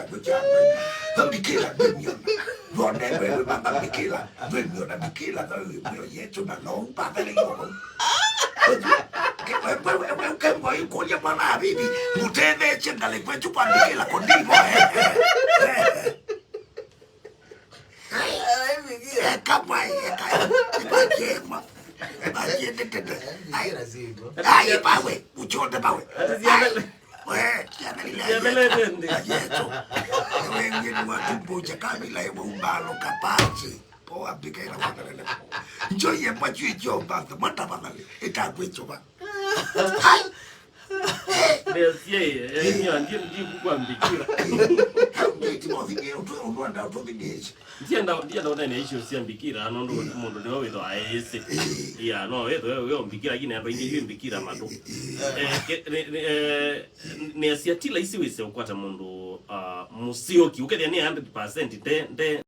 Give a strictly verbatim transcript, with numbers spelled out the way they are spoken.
Kũkya mbikĩla ndwĩmyona. Wone wewe mama mbikĩla ndwĩmyona, mbikĩla thayo wĩmwĩo Yesũ na no ũpathe lĩyo. Wewe kembo ikũlya mwana abibi, mũtetheesye ngalĩko ĩsu kwa mbikĩla kũndimo. Eka mwaĩ, eka. Ibakĩmwa. Ibakĩtetete. Ai, ai, bawe, uchonde bawe. Ai, we, kiangalile. Kiangalile. Yesu. Ewe ngeni wa tumbo cha kabila ewe umbalo kapachi. Poa bikaira wakalele. Njo ye mwa chwe cho bata, mata bata. Ita kwecho ba. Ai. Nesie, eh, niandie ndikukwambikira. Nditimo thige utwe undwanda utwe bigeje. Ndienda, ndienda ũnene icio cia mbikira, nũndũ mũndũ nĩwe wĩthwa aĩsĩ. Ia, no wĩthwe wĩ mbikira, lakini andũ aingĩ yu mbikira matũ. Eh, ke- nĩ- nĩ- eh, nĩasya ti laisi wĩse ũkwata mũndũ, ah, mũsyoki, ũkethĩa nĩ hundred percent nde nde